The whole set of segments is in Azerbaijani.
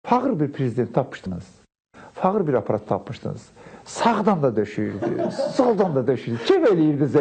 Fağır bir prezident tapmışdınız. Fağır bir aparat tapmışdınız. Sağdan da döşüyürdü, soldan da döşüyürdü. Keyf eləyirdiniz.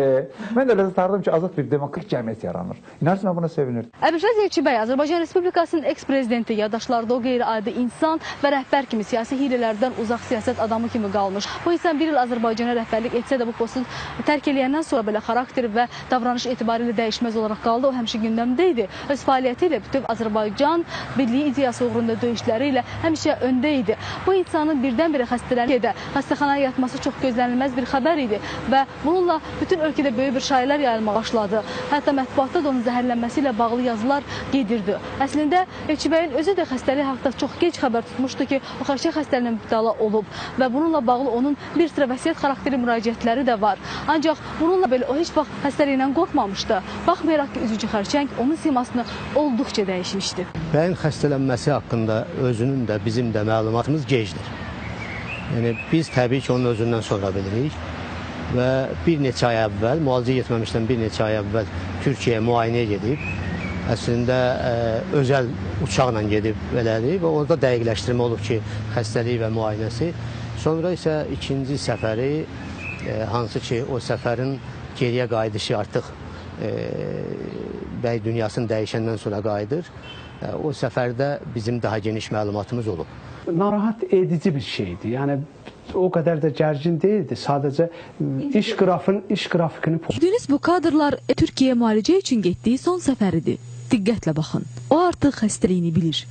Mən də ləzzət alırdım ki, azad bir demokratik cəmiyyət yaranır. İnanırsınız, mən buna sevinirdim. Əbülfəz Elçibəy, Azərbaycan Respublikasının eks-prezidenti, yaddaşlarda o qeyri-adi insan və rəhbər kimi, siyasi hilələrdən uzaq siyasət adamı kimi qalmış. Bu insan bir il Azərbaycana rəhbərlik etsə də bu postu tərk eləyəndən sonra belə xarakter və davranış etibarilə dəyişməz olaraq qaldı. O həmişə gündəmdə idi. Öz fəaliyyəti ilə bütöv Azərbaycan birliyi ideyası uğrunda döyüşləri ilə həmişə öndə idi. Bu insanın birdən-birə xəstələnib xəstəxanaya yatması çox gözlənilməz bir xəbər idi və bununla bütün ölkədə böyük bir şayələr yayılmağa başladı. Hətta mətbuatda da onun zəhərlənməsi ilə bağlı yazılar gedirdi. Əslində Elçibəyin özü də xəstəlik haqda çox gec xəbər tutmuşdu ki, o xərçəng xəstəliyinə mübtəla olub və bununla bağlı onun bir sıra vəsiyyət xarakterli müraciətləri də var. Ancaq bununla belə o heç vaxt xəstəliklə qorxmamışdı. Baxmayaraq ki, üzücü xərçəng onun simasını olduqca dəyişmişdi. Bəyin xəstələnməsi haqqında özünün də bizim də məlumatımız gecdir. Yəni biz təbii ki, onun özündən sonra bilirik və bir neçə ay əvvəl, müalicə getməmişdən bir neçə ay əvvəl Türkiyəyə müayinəyə gedib. Əslində özəl uçaqla gedib belədir və orada dəqiqləşdirmə olub ki, xəstəliyi və müayinəsi. Sonra isə ikinci səfəri, hansı ki, o səfərin geriyə qayıdışı artıq bəy dünyasını dəyişəndən sonra qayıdır. O səfərdə bizim daha geniş məlumatımız olub. Narahat edici bir şeydi. Yəni o qədər də gərgin deyildi. Sadəcə iş qrafikini. Gördüyünüz bu kadrlar Türkiyəyə müalicə üçün getdiyi son səfəridir. Diqqətlə baxın. O artıq xəstəliyini bilir.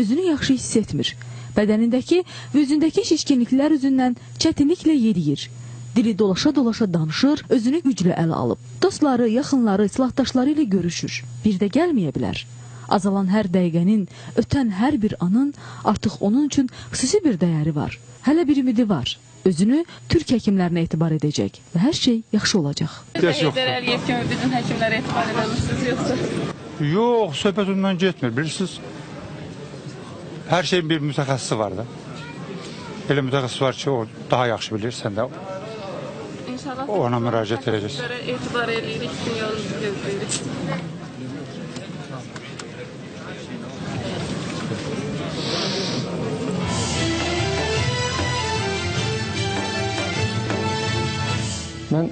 Özünü yaxşı hiss etmir. Bədənindəki və üzündəki şişkinliklər üzündən çətinliklə yeriyir. Dili dolaşa-dolaşa danışır, özünü güclə ələ alıb. Dostları, yaxınları, silahdaşları ilə görüşür. Bir də gəlməyə bilər. Azalan hər dəqiqənin, ötən hər bir anın artıq onun üçün xüsusi bir dəyəri var. Hələ bir ümidi var. Özünü türk həkimlərinə etibar edəcək və hər şey yaxşı olacaq. Heydər Əliyev kimi bizim həkimlərə etibar edəmirsiniz yoxsa? Yox, söhbət ondan getmir. Bilirsiniz, hər şeyin bir mütəxəssisi var da. Elə mütəxəssis var ki, o daha yaxşı bilir, sən də ona müraciət edəcəksin. Həkimlərə etibar edirik, sizin yolunuzu gözləyirik. Mən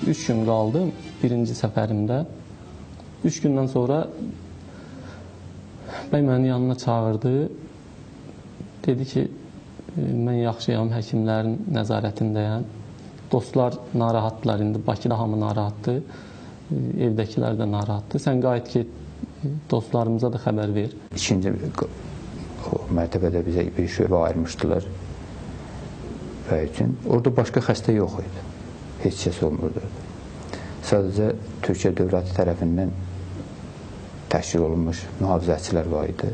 3 gün qaldım birinci səfərimdə. 3 gündən sonra bəy məni yanına çağırdı. Dedi ki, mən yaxşıyam, həkimlərin nəzarətindəyəm. Dostlar narahatdılar indi, Bakıda hamı narahatdır, evdəkilər də narahatdır. Sən qayıt ki, dostlarımıza da xəbər ver. İkinci o mərtəbədə bizə bir şöbə ayırmışdılar bəy üçün. Orada başqa xəstə yox idi. Heç kəs olmurdu. Sadəcə Türkiyə dövləti tərəfindən təşkil olunmuş mühafizəçilər var idi.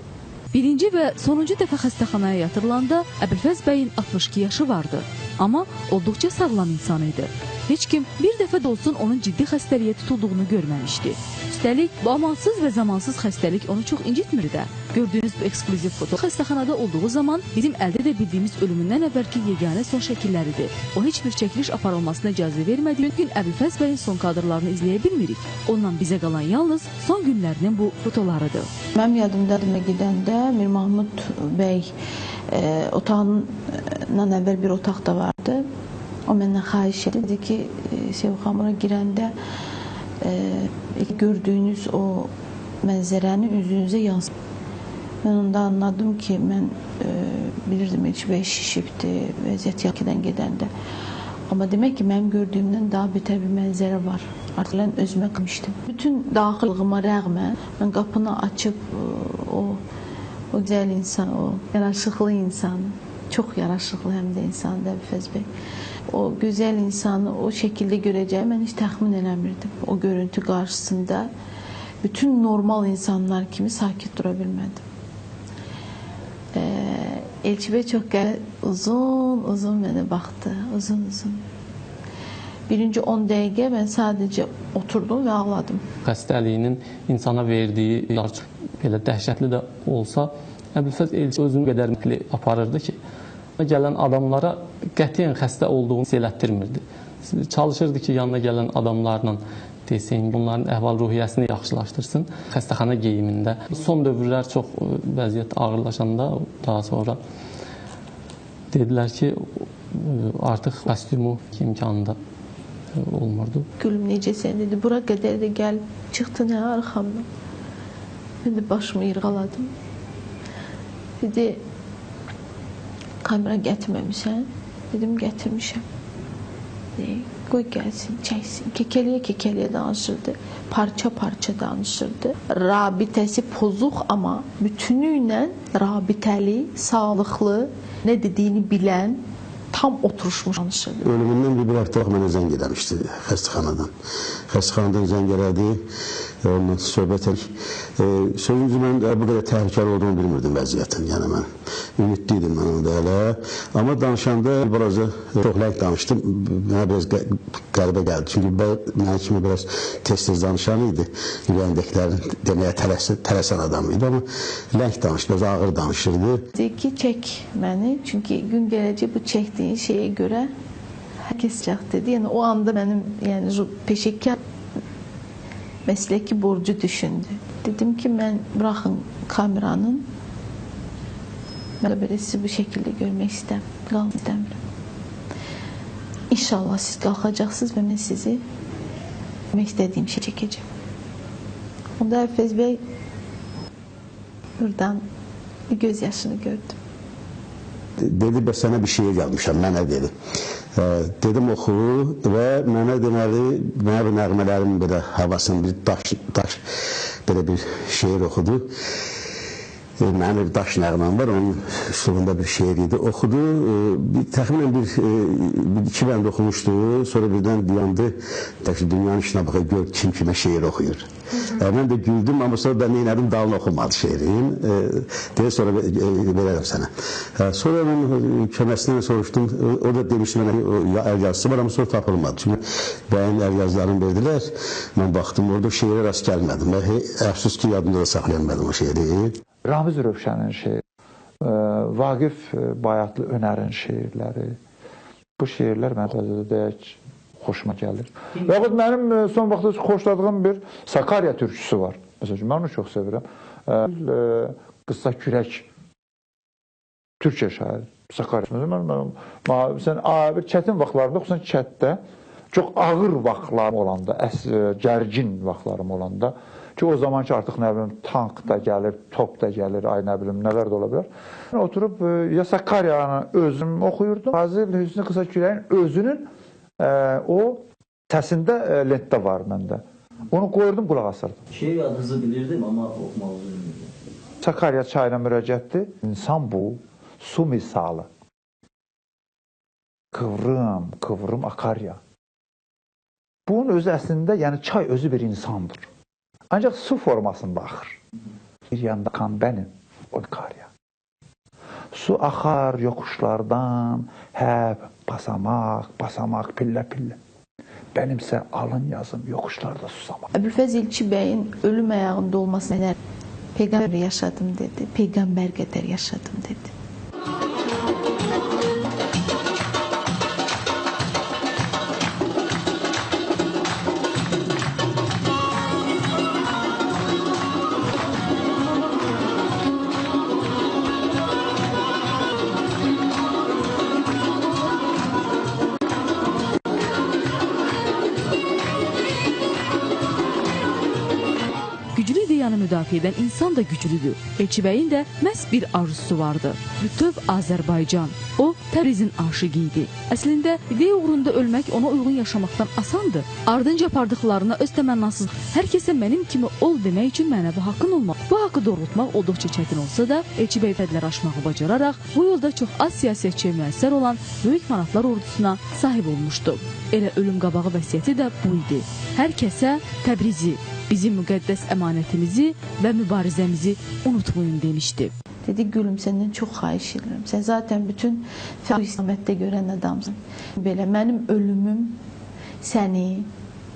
Birinci və sonuncu dəfə xəstəxanaya yatırılanda Əbülfəz bəyin 62 yaşı vardı. Amma olduqca sağlam insan idi. Heç kim bir dəfə də olsun onun ciddi xəstəliyə tutulduğunu görməmişdi. Üstəlik, bu amansız və zamansız xəstəlik onu çox incitmir də. Gördüyünüz bu ekskluziv foto xəstəxanada olduğu zaman bizim əldə edə bildiyimiz ölümündən əvvəlki yeganə son şəkilləridir. O heç bir çəkiliş aparılmasına icazə vermədiyi gün Əbülfəz bəyin son kadrlarını izləyə bilmirik. Ondan bizə qalan yalnız son günlərinin bu fotolarıdır. Mənim yadımdadır, mən gedəndə Mir Mahmud bəy otağından əvvəl bir otaq da vardı. O məndən xahiş etdi, dedi ki, Sevxan, bura girəndə gördüyünüz o mənzərəni üzünüzə yansıtın. Mən onda anladım ki, mən bilirdim Elçi bəy şişibdi, vəziyyət yakıdan gedəndə. Amma demək ki, mənim gördüyümdən daha betər bir mənzərə var. Artıq mən özümə qılmışdım. Bütün daxillığıma rəğmən mən qapını açıb o gözəl insan, o yaraşıqlı insan, çox yaraşıqlı həm də insandır Əbülfəz bəy. O gözəl insanı o şəkildə görəcəyimi mən heç təxmin eləmirdim. O görüntü qarşısında bütün normal insanlar kimi sakit dura bilmədim. Elçi bəy çox uzun uzun mənə baxdı, uzun uzun. Birinci 10 dəqiqə mən sadəcə oturdum və ağladım. Xəstəliyinin insana verdiyi belə dəhşətli də olsa, Əbülfəz Elçi özünü qədər aparırdı ki, gələn adamlara qətiyyən xəstə olduğunu hiss elətdirmirdi. Çalışırdı ki, yanına gələn adamlarla desin, bunların əhval-ruhiyyəsini yaxşılaşdırsın xəstəxana geyimində. Son dövrlər çox vəziyyət ağırlaşanda daha sonra dedilər ki, artıq kostyumu imkanı da olmurdu. Gülüm necəsən dedi, bura qədər də gəlib çıxdın hə arxamdan. Mən də başımı yırğaladım. Dedi, kamera gətirməmişsən? Dedim, gətirmişəm. Qoy gəlsin, çəksin. Kekeliyə-kekeliyə danışırdı. Parça-parça danışırdı. Rabitəsi pozuq, amma bütünü ilə rabitəli, sağlıqlı, nə dediyini bilən, tam oturuşmuş danışırdı. Ölümündən bir həftə mənə zəng eləmişdi xəstəxanadan. Xəstəxanadan zəng elədi, onunla söhbət etdik. Sözümüzü mən bu qədər təhlükəli olduğunu bilmirdim vəziyyətin. Yəni mən ümidli idim mən onda hələ. Amma danışanda balaca çox ləng danışdım. Mənə biraz qəribə gəldi. Çünki mənim kimi biraz tez-tez danışan idi. Ürəyindəkilərin deməyə tələsən adam idi. Amma ləng danışdı, biraz ağır danışırdı. Dedi ki, çək məni. Çünki gün gələcək bu çəkdiyin şeyə görə hər kəs çək dedi. Yəni o anda mənim yəni peşəkar məsləki borcu düşündü. Dedim ki, mən bıraxın kameranın, mən belə sizi bu şəkildə görmək istəmirəm. İnşallah siz qalxacaqsınız və mən sizi görmək istədiyim şey çəkəcəm. Onda Əbülfəz bəy buradan bir göz yaşını gördüm. Dedi, bəs sənə bir şeyə gəlmişəm, mənə dedi. Dedim, oxu və mənə deməli, mənə bu nəğmələrin belə havasını bir daş belə bir şeir oxudu. Mənim bir daş nəğməm var, onun üslubunda bir şeir idi. Oxudu, təxminən bir iki bənd oxumuşdu, sonra birdən dayandı, dünyanın işinə baxır, gör kim kimə şeir oxuyur. Mən də güldüm, amma sonra da neynədim, dalını oxumadı şeirin. Deyə sonra verərəm sənə. Sonra mən köməsindən soruşdum, o da demişdi mənə əl yazısı var, amma sonra tapılmadı. Çünki bəyin əl yazılarını verdilər, mən baxdım, orada şeirə rast gəlmədim. Əfsus ki, yadımda da saxlayamadım o şeiri. Ramiz Rövşənin şeiri, Vaqif Bayatlı Önərin şeirləri, bu şeirlər mənə deyək xoşuma gəlir. Və yaxud mənim son vaxtda xoşladığım bir Sakarya türküsü var. Məsəl üçün, mən onu çox sevirəm. Qısa Kürək, Türkiyə şairi, Sakarya. Məsələn, bir çətin vaxtlarında, xüsusən kətdə, çox ağır vaxtlarım olanda, gərgin vaxtlarım olanda, ki o zaman ki artıq nə bilim tank da gəlir, top da gəlir, ay nə bilim nələr də ola bilər. Mən oturub ya Sakaryanı özüm oxuyurdum, Fazil Hüsnü Qısakürəyin özünün o səsində lentdə var məndə. Onu qoyurdum, qulaq asırdım. Şeir adınızı bilirdim, amma oxumağınızı bilmirdim. Sakarya çayına müraciətdir. İnsan bu, su misalı. Kıvrım, kıvrım akarya. Bunun özü əslində, yəni çay özü bir insandır. Ancaq su formasında axır. Bir yanda axan bənim, o karya. Su axar yoxuşlardan, həp basamaq, basamaq, pillə, pillə. Benimsə alın yazım yoxuşlarda susamaq. Əbülfəz Elçi bəyin ölüm ayağında olmasına peyğəmbər yaşadım dedi, peyğəmbər qədər yaşadım dedi. Müdafiə edən insan da güclüdür. Elçi bəyin də məhz bir arzusu vardı. Bütöv Azərbaycan. O, Təbrizin aşiqi idi. Əslində, ideya uğrunda ölmək ona uyğun yaşamaqdan asandır. Ardınca apardıqlarına öz təmənnasız hər kəsə mənim kimi ol demək üçün mənəvi haqqın olmaq. Bu haqqı doğrultmaq olduqca çətin olsa da, Elçi bəy fədləri aşmağı bacararaq bu yolda çox az siyasətçiyə müəssər olan böyük fanatlar ordusuna sahib olmuşdu. Elə ölüm qabağı vəsiyyəti də bu idi. Hər kəsə Təbrizi, bizim müqəddəs əmanətimizi və mübarizəmizi unutmayın demişdi. Dedi, gülüm, səndən çox xahiş edirəm. Sən zaten bütün istiqamətdə görən adamsın. Belə, mənim ölümüm səni,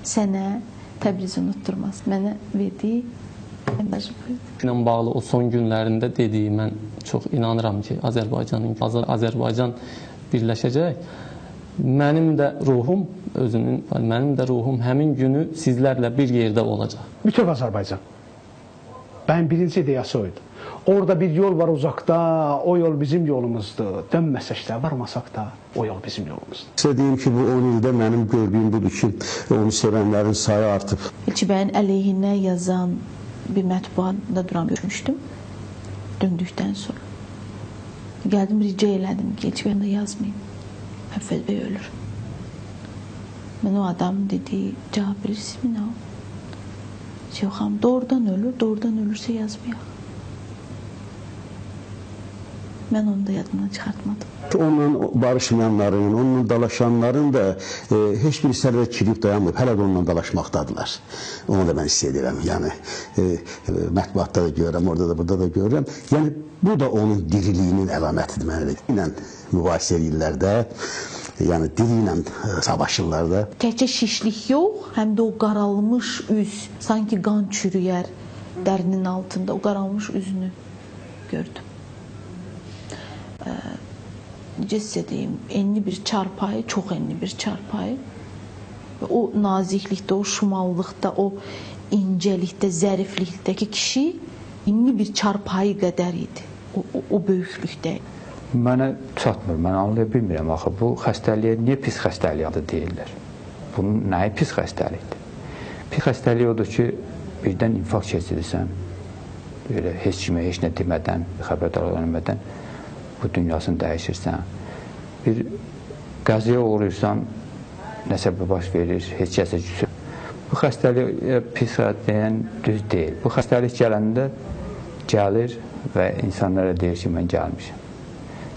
sənə Təbrizi unutturmaz. Mənə verdiyi mesajı buydu. Ilə bağlı o son günlərində dediyi, mən çox inanıram ki, Azərbaycan birləşəcək. Mənim də ruhum özünün, mənim də ruhum həmin günü sizlərlə bir yerdə olacaq. Bütöv Azərbaycan. Bəyin birinci ideyası o idi. Orada bir yol var uzaqda, o yol bizim yolumuzdur. Dönməsək də, varmasaq da o yol bizim yolumuzdur. Sizə deyim ki, bu 10 ildə mənim gördüyüm budur ki, onu sevənlərin sayı artıb. Elçi bəyin əleyhinə yazan bir mətbuatda duran görmüşdüm. Döndükdən sonra. Gəldim, rica elədim ki, Elçi bəyin də yazmayın. Əbülfəz bəy ölür. Mən o adam dedi, cavab bilirsinizmi nə o? Yox, xanım, doğrudan ölür, doğrudan ölürsə yazmayaq. Mən onu da yadımdan çıxartmadım. Onunla barışmayanların, onunla dalaşanların da heç bir sərvət kirib dayanmayıb. Hələ də onunla dalaşmaqdadırlar. Onu da mən hiss edirəm. Yəni, mətbuatda da görürəm, orada da, burada da görürəm. Yəni, bu da onun diriliyinin əlamətidir. Mən elə ilə mübahisə edirlər də, yəni dili ilə savaşırlar da. Təkcə şişlik yox, həm də o qaralmış üz, sanki qan çürüyər dərinin altında o qaralmış üzünü gördüm. Necə sizə deyim, enli bir çarpayı, çox enli bir çarpayı. O naziklikdə, o şumallıqda, o incəlikdə, zəriflikdəki kişi enli bir çarpayı qədər idi. O böyüklükdə. Mənə çatmır, mən anlaya bilmirəm axı, bu xəstəliyə niyə pis xəstəlik adı deyirlər? Bunun nəyi pis xəstəlikdir? Pis xəstəlik odur ki, birdən infarkt keçirirsən, belə heç kimə heç nə demədən, xəbərdar olmadan bu dünyasını dəyişirsən. Bir qəziyə uğrayırsan, nəsə bir baş verir, heç kəsə küsür. Bu xəstəlik pis deyən düz deyil. Bu xəstəlik gələndə gəlir və insanlara deyir ki, mən gəlmişəm.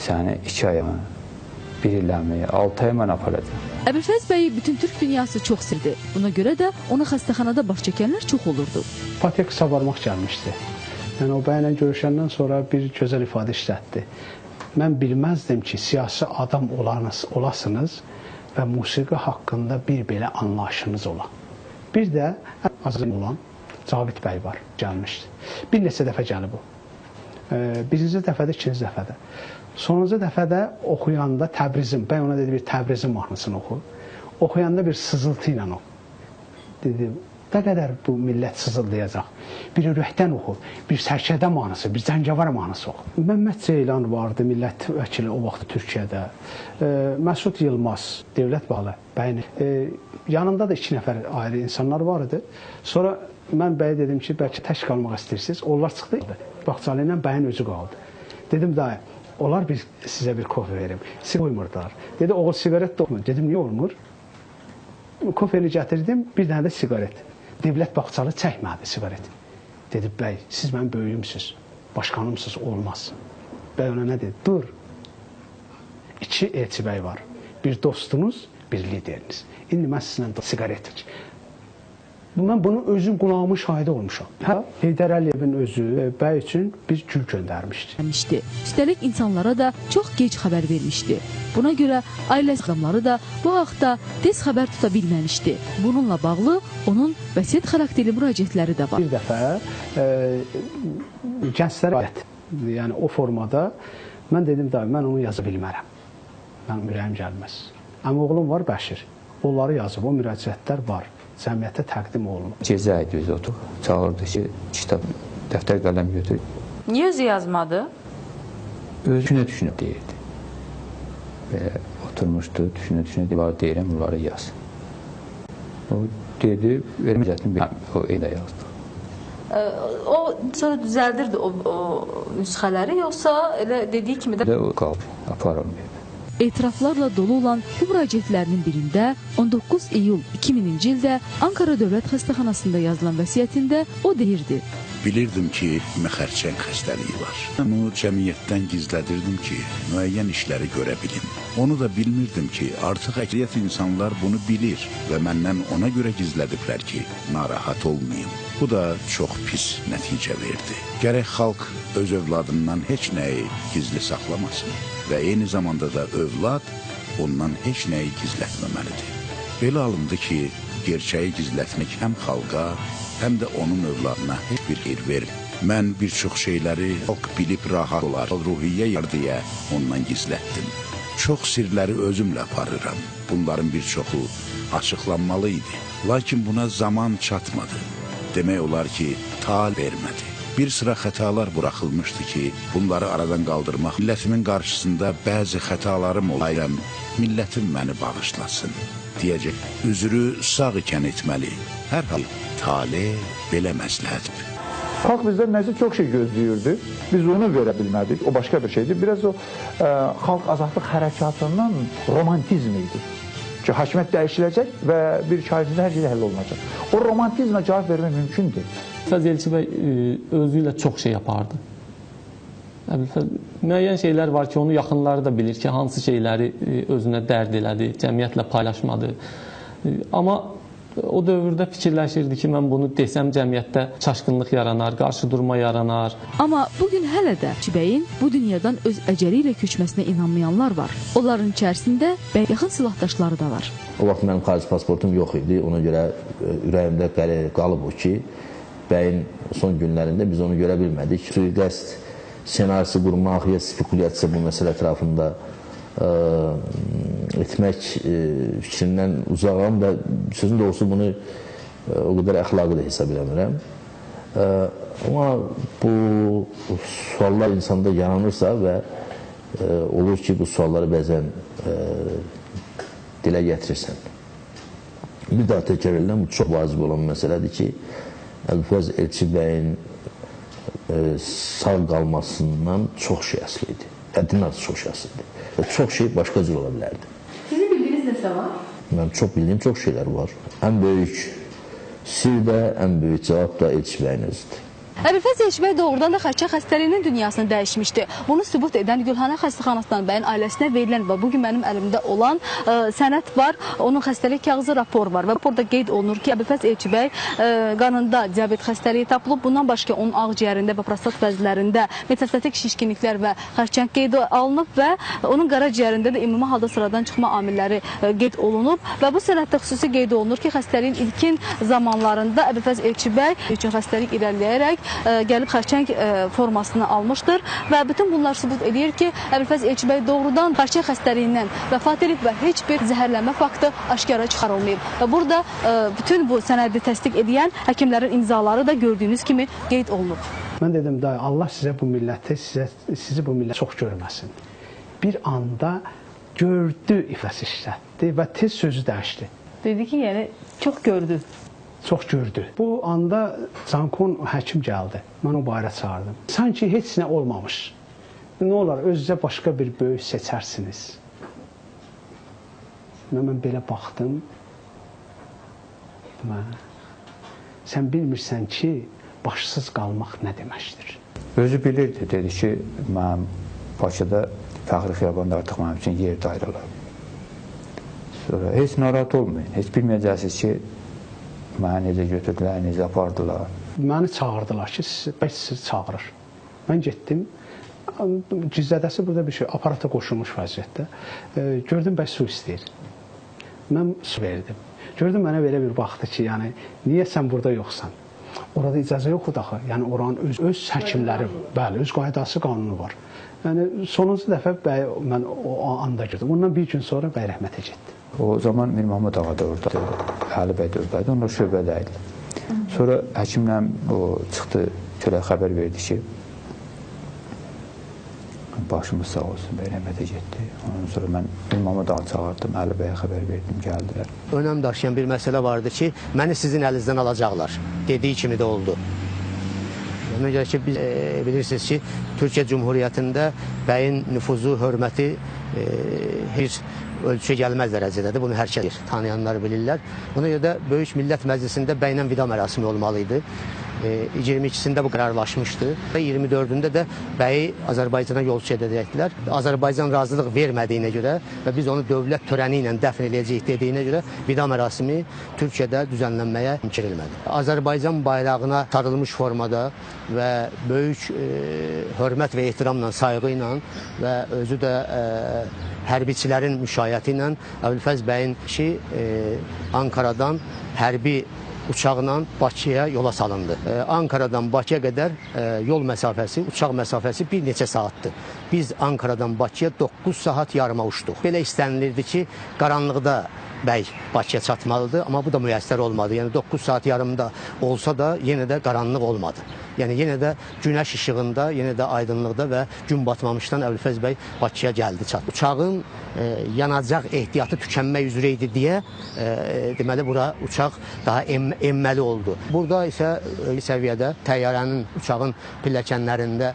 Səni 2 aya, 1 iləmi, 6 aya mən aparacağam. Əbülfəz bəyi bütün Türk dünyası çox sevdi. Buna görə də ona xəstəxanada baş çəkənlər çox olurdu. Fatih qısa barmaq gəlmişdi. Yəni o bəylə görüşəndən sonra bir gözəl ifadə işlətdi. Mən bilməzdim ki, siyasi adam olasınız və musiqi haqqında bir belə anlayışınız ola. Bir də azim olan Cavid bəy var, gəlmişdi. Bir neçə dəfə gəlib o. Birinci dəfədə, ikinci dəfədə. Sonuncu dəfədə oxuyanda Təbrizim, bəy ona dedi bir Təbrizim mahnısını oxu. Oxuyanda bir sızıltı ilə oxu. Dedi, nə qədər bu millət sızıldayacaq? Bir ürəkdən oxu, bir sərkədə mahnısı, bir cəngəvar mahnısı oxu. Məmməd Ceylan vardı, millət vəkili o vaxt Türkiyədə. Məsud Yılmaz, Dövlət Bağlı bəyin. Yanında da 2 nəfər ayrı insanlar var idi. Sonra mən bəyə dedim ki, bəlkə tək qalmaq istəyirsiniz. Onlar çıxdı, Bağçalı ilə bəyin özü qaldı. Dedim, dayı, onlar sizə bir kofe verim. Siz qoymurdular. Dedi, oğul siqaret də olmur. Dedim, niyə olmur? Kofeni gətirdim, bir dənə də siqaret. Dövlət Bağçalı çəkmədi siqaret. Dedi, bəy, siz mənim böyüyümsünüz, başqanımsınız, olmaz. Bəy ona nə dedi? Dur. 2 elçi bəy var. Bir dostunuz, bir lideriniz. İndi mən sizinlə siqaret içim. Mən bunu özüm qulağımın şahidi olmuşam. Hə, Heydər Əliyevin özü bəy üçün bir gül göndərmişdi. Üstəlik insanlara da çox gec xəbər vermişdi. Buna görə ailə adamları da bu haqda tez xəbər tuta bilməmişdi. Bununla bağlı onun vəsiyyət xarakterli müraciətləri də var. Bir dəfə gənclərə, yəni o formada mən dedim da, mən onu yaza bilmərəm. Mənim ürəyim gəlməz. Amma oğlum var Bəşir. Onları yazıb, o müraciətlər var. Cəmiyyətə təqdim olunur. Gecə idi biz oturuq, çağırdı ki, kitab, dəftər, qələm götür. Niyə özü yazmadı? Özü düşünə deyirdi. Belə oturmuşdu, düşünə-düşünə, bunları deyirəm, bunları yaz. O dedi, verməyəcəkdim, o elə yazdı. O sonra düzəldirdi o nüsxələri, yoxsa elə dediyi kimi də? O qalıb, aparılmayıb. Etiraflarla dolu olan bu müraciətlərinin birində 19 iyul 2000-ci ildə Ankara Dövlət Xəstəxanasında yazılan vəsiyyətində o deyirdi. Bilirdim ki, xərçəng xəstəliyi var. Onu cəmiyyətdən gizlədirdim ki, müəyyən işləri görə bilim. Onu da bilmirdim ki, artıq əksəriyyət insanlar bunu bilir və məndən ona görə gizlədiblər ki, narahat olmayım. Bu da çox pis nəticə verdi. Gərək xalq öz övladından heç nəyi gizli saxlamasın və eyni zamanda da övlad ondan heç nəyi gizlətməməlidir. Belə alındı ki, gerçəyi gizlətmək həm xalqa, həm də onun övladına heç bir xeyir verir. Mən bir çox şeyləri xalq bilib rahat olar, ruhiyyə yar deyə ondan gizlətdim. Çox sirləri özümlə aparıram. Bunların bir çoxu açıqlanmalı idi. Lakin buna zaman çatmadı. Demək olar ki, tal vermədi. Bir sıra xətalar buraxılmışdı ki, bunları aradan qaldırmaq, millətimin qarşısında bəzi xətalarım olayram, millətim məni bağışlasın, deyəcək. Üzrü sağ ikən etməli. Hər hal tale belə məsləhətdir. Xalq bizdən nəsə çox şey gözləyirdi. Biz onu verə bilmədik. O başqa bir şeydir. Biraz o xalq azadlıq hərəkatından romantizm idi. Ki, hakimiyyət dəyişiləcək və bir iki ay içində hər şey həll olunacaq. O romantizmə cavab vermək mümkün deyil. Əbülfəz Elçibəy özü ilə çox şey yapardı. Əbülfəz, müəyyən şeylər var ki, onu yaxınları da bilir ki, hansı şeyləri özünə dərd elədi, cəmiyyətlə paylaşmadı. Amma o dövrdə fikirləşirdi ki, mən bunu desəm cəmiyyətdə çaşqınlıq yaranar, qarşı durma yaranar. Amma bugün hələ də Elçibəyin bu dünyadan öz əcəli ilə köçməsinə inanmayanlar var. Onların içərisində yaxın silahdaşları da var. O vaxt mənim xarici pasportum yox idi. Ona görə ürəyimdə qalıb o ki, bəyin son günlərində biz onu görə bilmədik. Sui-qəsd ssenarisi qurmaq ya spekulyasiya bu məsələ ətrafında etmək fikrindən uzağam və sözün doğrusu bunu o qədər əxlaqı da hesab eləmirəm. Amma bu suallar insanda yaranırsa və olur ki, bu sualları bəzən dilə gətirirsən. Bir daha təkrar edirəm, bu çox vacib olan məsələdir ki, Əbülfəz Elçibəyin sağ qalmasından çox şey asılı idi. Həddindən artıq çox şey asılı idi. Və çox şey başqa cür ola bilərdi. Sizin bildiyiniz nəsə var? Mənim çox bildiyim çox şeylər var. Ən böyük sir də, ən böyük cavab da Elçibəyin özüdür. Əbülfəz Elçibəy doğrudan da xərçəng xəstəliyinin dünyasını dəyişmişdi. Bunu sübut edən Gülxana xəstəxanasından bəyin ailəsinə verilən və bugün mənim əlimdə olan sənəd var. Onun xəstəlik kağızı rapor var və raporda qeyd olunur ki, Əbülfəz Elçibəy qanında diabet xəstəliyi tapılıb. Bundan başqa onun ağciyərində və prostat vəzlərində metastatik şişkinliklər və xərçəng qeyd alınıb və onun qaraciyərində də ümumi halda sıradan çıxma amilləri qeyd olunub və bu sənəddə xüsusi qeyd olunur ki, xəstəliyin ilkin zamanlarında Əbülfəz Elçibəy üçün xəstəlik irəliləyərək gəlib xərçəng formasını almışdır və bütün bunlar sübut edir ki, Əbülfəz Elçibəy doğrudan xərçəng xəstəliyindən vəfat edib və heç bir zəhərlənmə faktı aşkara çıxarılmayıb. Və burada bütün bu sənədi təsdiq edən həkimlərin imzaları da gördüyünüz kimi qeyd olunub. Mən dedim, dayı, Allah sizə bu milləti, sizi bu millət çox görməsin. Bir anda gördü ifadəsi işlətdi və tez sözü dəyişdi. Dedi ki, yəni çox gördü. Çox gördü. Bu anda Cankon həkim gəldi. Mən o bayıra çağırdım. Sanki heç nə olmamış. Nə olar, özünüzə başqa bir böyük seçərsiniz. Mən belə baxdım. Sən bilmirsən ki, başsız qalmaq nə deməkdir? Özü bilirdi, dedi ki, mənim Bakıda Fəxri Xiyabanda artıq mənim üçün yer də ayrılır. Sonra heç narahat olmayın, heç bilməyəcəksiniz ki, məni necə götürdülər, necə apardılar. Məni çağırdılar ki, bəs sizi çağırır. Mən getdim, gizlədəsi burada bir şey, aparata qoşulmuş vəziyyətdə. Gördüm, bəs su istəyir. Mən su verdim. Gördüm, mənə belə bir baxdı ki, yəni, niyə sən burada yoxsan? Orada icazə yoxdur axı. Yəni, oranın öz həkimləri, bəli, öz qaydası, qanunu var. Yəni, sonuncu dəfə bəy, mən o anda girdim. Ondan bir gün sonra bəy rəhmətə getdi. O zaman Mir Mahmud ağa da orada, Əli bəy də orada idi, onlar şöbədə idi. Sonra həkimlə o çıxdı, çölə xəbər verdi ki, başımız sağ olsun, bəy rəhmətə getdi. Ondan sonra mən Mir Mahmud ağı çağırdım, Əli bəyə xəbər verdim, gəldilər. Önəm daşıyan bir məsələ vardı ki, məni sizin əlinizdən alacaqlar, dediyi kimi də oldu. Ona görə ki, biz bilirsiniz ki, Türkiyə Cumhuriyyətində bəyin nüfuzu, hörməti heç ölçüyə gəlməz dərəcədədir. Bunu hər kəs tanıyanlar bilirlər. Ona görə də Böyük Millət Məclisində bəylə vida mərasimi olmalı idi. 22-sində bu qərarlaşmışdı və 24-ündə də bəyi Azərbaycana yolçu edəcəkdilər. Azərbaycan razılıq vermədiyinə görə və biz onu dövlət törəni ilə dəfn eləyəcəyik dediyinə görə vida mərasimi Türkiyədə düzənlənməyə imkan. Azərbaycan bayrağına sarılmış formada və böyük hörmət və ehtiramla, sayğı ilə və özü də hərbiçilərin müşayiəti ilə Əbülfəz bəyin işi Ankaradan hərbi uçaqla Bakıya yola salındı. Ankaradan Bakıya qədər yol məsafəsi, uçaq məsafəsi bir neçə saatdır. Biz Ankaradan Bakıya 9 saat yarıma uçduq. Belə istənilirdi ki, qaranlıqda bəy Bakıya çatmalıdır, amma bu da müyəssər olmadı. Yəni 9 saat yarımda olsa da yenə də qaranlıq olmadı. Yəni yenə də günəş işığında, yenə də aydınlıqda və gün batmamışdan Əbülfəz bəy Bakıya gəldi, çatdı. Uçağın yanacaq ehtiyatı tükənmək üzrə idi deyə deməli bura uçaq daha enməli oldu. Burada isə səviyyədə təyyarənin, uçağın pilləkənlərində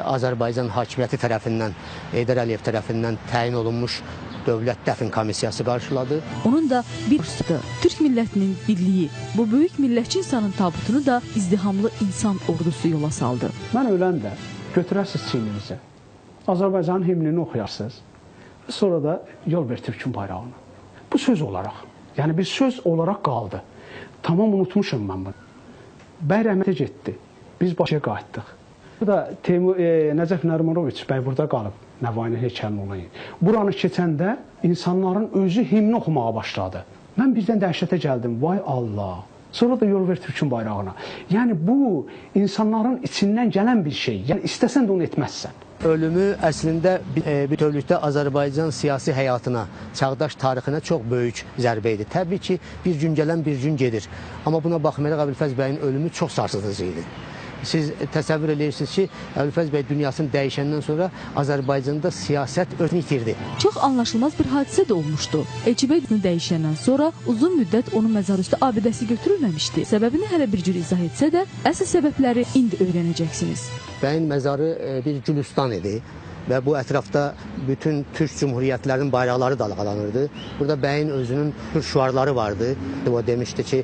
Azərbaycan hakimiyyəti tərəfindən, Heydər Əliyev tərəfindən təyin olunmuş Dövlət Dəfn Komissiyası qarşıladı. Onun da bir üstü Türk millətinin birliyi, bu böyük millətçi insanın tabutunu da izdihamlı insan ordusu yola saldı. Mən öləndə götürəsiniz çiyninizi, Azərbaycanın himnini oxuyarsınız, sonra da yol ver Türkün bayrağını. Bu söz olaraq, yəni bir söz olaraq qaldı. Tamam unutmuşum mən bunu. Bəy rəhmətə getdi, biz Bakıya qayıtdıq. Burada Nəcəf Nərimanoviç bəy burada qalıb, Nəvainin heykəlini olan yer. Buranı keçəndə insanların özü himni oxumağa başladı. Mən birdən dəhşətə gəldim, vay Allah. Sonra da yol ver Türkün bayrağına. Yəni bu insanların içindən gələn bir şey. Yəni istəsən də onu etməzsən. Ölümü əslində bütövlükdə Azərbaycan siyasi həyatına, çağdaş tarixinə çox böyük zərbə idi. Təbii ki, bir gün gələn bir gün gedir. Amma buna baxmayaraq Əbülfəz bəyin ölümü çox sarsıdıcı idi. Siz təsəvvür edirsiniz ki, Əbülfəz bəy dünyasını dəyişəndən sonra Azərbaycanda siyasət özünü itirdi. Çox anlaşılmaz bir hadisə də olmuşdu. Elçi bəy dəyişəndən sonra uzun müddət onun məzarüstü abidəsi götürülməmişdi. Səbəbini hələ bir cür izah etsə də, əsl səbəbləri indi öyrənəcəksiniz. Bəyin məzarı bir gülüstan idi və bu ətrafda bütün Türk cümhuriyyətlərinin bayraqları dalğalanırdı. Burada bəyin özünün türk şüarları vardı. O demişdi ki,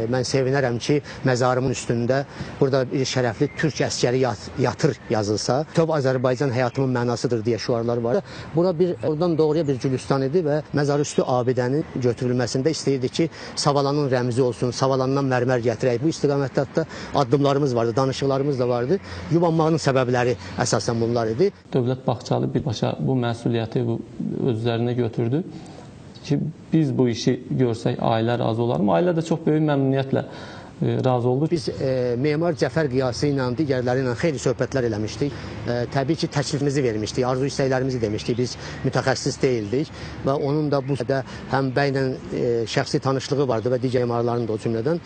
mən sevinərəm ki, məzarımın üstündə burada bir şərəfli türk əskəri yatır yazılsa, Töv Azərbaycan həyatımın mənasıdır deyə şüarlar vardı. Bura bir, oradan doğruya bir gülüstan idi və məzarüstü abidənin götürülməsində istəyirdi ki, Savalanın rəmzi olsun, Savalandan mərmər gətirək. Bu istiqamətdə hətta addımlarımız vardı, danışıqlarımız da vardı. Yubanmağının səbəbləri əsasən bunlar idi. Dövlət Bağçalı birbaşa bu məsuliyyəti öz üzərinə götürdü ki, biz bu işi görsək ailə razı olar mı? Ailə də çox böyük məmnuniyyətlə razı oldu. Biz memar Cəfər Qiyası ilə, digərləri ilə xeyli söhbətlər eləmişdik. Təbii ki, təklifimizi vermişdik, arzu istəklərimizi demişdik. Biz mütəxəssis deyildik və onun da bu da həm bəylə şəxsi tanışlığı vardı və digər memarların da o cümlədən,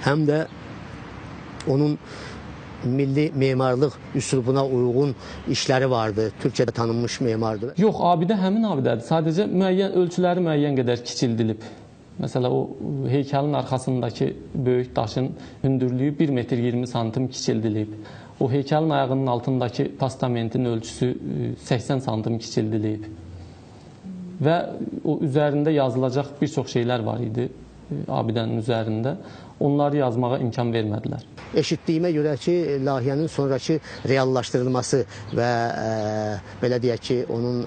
həm də onun milli memarlıq üslubuna uyğun işləri vardı. Türkiyədə tanınmış memardır. Yox, abidə həmin abidədir. Sadəcə müəyyən ölçüləri müəyyən qədər kiçildilib. Məsələ o heykəlin arxasındakı böyük daşın hündürlüyü 1 metr 20 santim kiçildilib. O heykəlin ayağının altındakı postamentin ölçüsü 80 santim kiçildilib. Və o üzərində yazılacaq bir çox şeylər var idi abidənin üzərində. Onları yazmağa imkan vermədilər. Eşitdiyimə görə ki, layihənin sonrakı reallaşdırılması və belə deyək ki, onun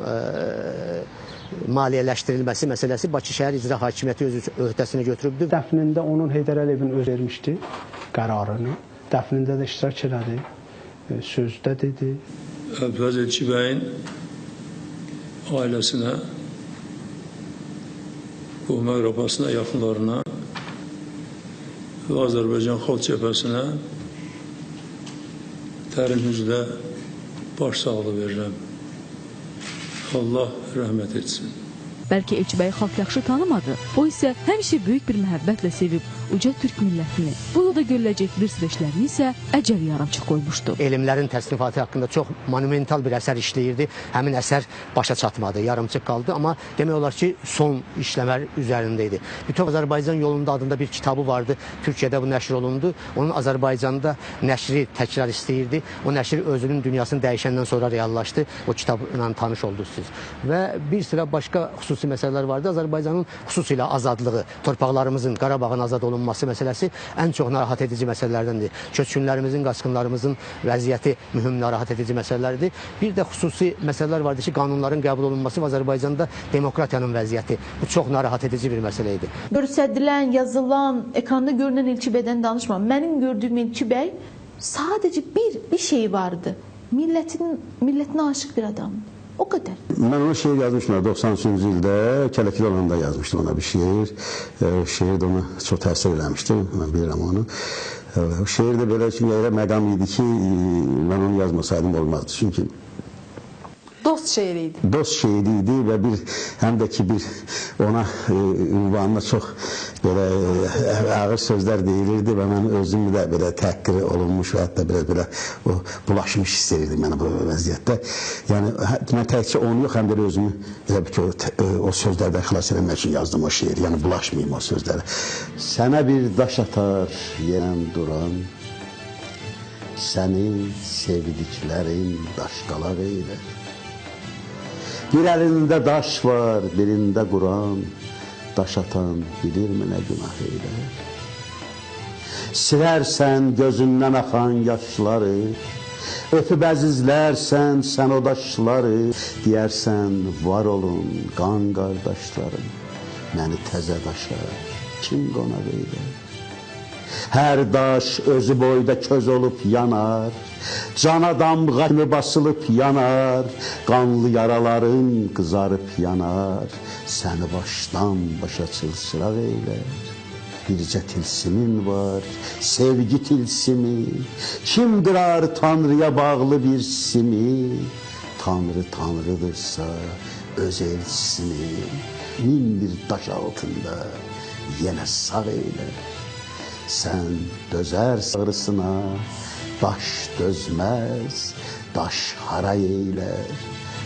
maliyyələşdirilməsi məsələsi Bakı Şəhər İcra Hakimiyyəti öz öhdəsinə götürübdür. Dəfnində onun Heydər Əliyevin öz vermişdi qərarını. Dəfnində də iştirak elədi, sözdə dedi. Əbülfəz Elçi bəyin ailəsinə, qohum əqrabasına, yaxınlarına və Azərbaycan Xalq Cəbhəsinə dərin hüzlə başsağlığı verirəm. Allah rəhmət etsin. Bəlkə Elçi bəyi xalq yaxşı tanımadı. O isə həmişə böyük bir məhəbbətlə sevib uca türk millətini. Bu yolda görüləcək bir sıra işlərini isə əcəl yarımçıq qoymuşdu. Elmlərin təsnifatı haqqında çox monumental bir əsər işləyirdi. Həmin əsər başa çatmadı, yarımçıq qaldı, amma demək olar ki, son işləmər üzərində idi. Bütöv Azərbaycan yolunda adında bir kitabı vardı. Türkiyədə bu nəşr olundu. Onun Azərbaycanda nəşri təkrar istəyirdi. O nəşr özünün dünyasını dəyişəndən sonra reallaşdı. O kitabla tanış oldunuz siz. Və bir sıra başqa xüsusi məsələlər vardı. Azərbaycanın xüsusilə azadlığı, torpaqlarımızın, Qarabağın azad olunması məsələsi ən çox narahat edici məsələlərdəndir. Köçkünlərimizin, qaçqınlarımızın vəziyyəti mühüm narahat edici məsələlərdir. Bir də xüsusi məsələlər vardı ki, qanunların qəbul olunması və Azərbaycanda demokratiyanın vəziyyəti. Bu çox narahat edici bir məsələ idi. Göstərilən, yazılan, ekranda görünən Elçi bəydən danışmam. Mənim gördüyüm Elçi bəy sadəcə bir şey vardı. Millətinə aşiq bir adamdı. O qədər. Mən ona şeir yazmışdım 93-cü ildə, Kələkli olanda yazmışdım ona bir şeir. Şeir də ona çox təsir eləmişdi, mən bilirəm onu. O şeir də belə ki, elə məqam idi ki, mən onu yazmasaydım olmazdı. Çünki dost şeiri idi. Dost şeiri idi və bir, həm də ki bir ona ünvanına çox belə ağır sözlər deyilirdi və mən özümü də belə təhqir olunmuş və hətta biraz belə o, bulaşmış hiss edirdim mən bu vəziyyətdə. Yəni mən təkcə onu yox, həm də özümü elə bir ki, o sözlərdən xilas eləmək üçün yazdım o şeiri. Yəni bulaşmayayım o sözlərə. Sənə bir daş atar yerən duran, səni sevdiklərin daşqalaq eylər. Bir əlində daş var, birində Quran, daş atan bilirmi nə günah eylər? Silərsən gözündən axan yaşları, öpüb əzizlərsən sən o daşları, deyərsən var olun qan qardaşlarım, məni təzə daşa kim qonaq eylər? Hər daş özü boyda köz olub yanar, cana damğa kimi basılıb yanar, qanlı yaraların qızarıb yanar, səni başdan başa çılçıraq eylər. Bircə tilsimin var, sevgi tilsimi, kim qırar Tanrıya bağlı bir simi, Tanrı Tanrıdırsa öz elçisini, min bir daş altında yenə sağ eylər. Sən dözərsən ağrısına, daş dözməz, daş haray eylər.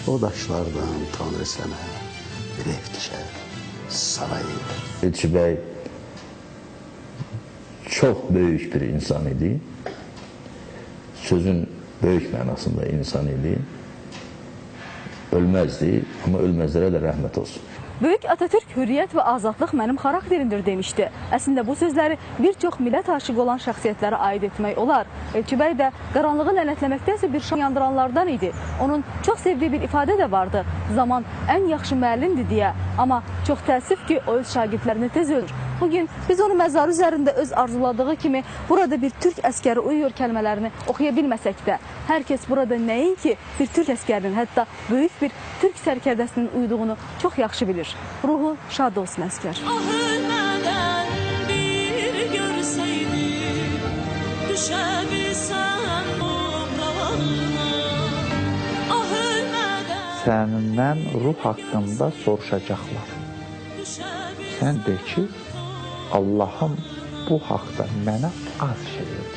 O daşlardan Tanrı sənə bir ev tikər, saray eylər. Elçi bəy çox böyük bir insan idi. Sözün böyük mənasında insan idi. Ölməzdi, amma ölməzlərə də rəhmət olsun. Böyük Atatürk hürriyyət və azadlıq mənim xarakterimdir demişdi. Əslində bu sözləri bir çox millət aşığı olan şəxsiyyətlərə aid etmək olar. Elçi bəy də qaranlığı lənətləməkdənsə bir şam yandıranlardan idi. Onun çox sevdiyi bir ifadə də vardı. Zaman ən yaxşı müəllimdir deyə. Amma çox təəssüf ki, o öz şagirdlərini tez öldürür. Bugün biz onu məzarı üzərində öz arzuladığı kimi burada bir türk əskəri uyuyor kəlmələrini oxuya bilməsək də, hər kəs burada nəinki bir türk əskərinin, hətta böyük bir türk sərkərdəsinin uyuduğunu çox yaxşı bilir. Ruhu şad olsun əskər. Ah ölmədən bir görsəydim, düşə bilsəm obrağına. Ah ölmədən... Səndən ruh haqqında soruşacaqlar. Sən de ki, Allahım bu haqda mənə az şey öyrətdi.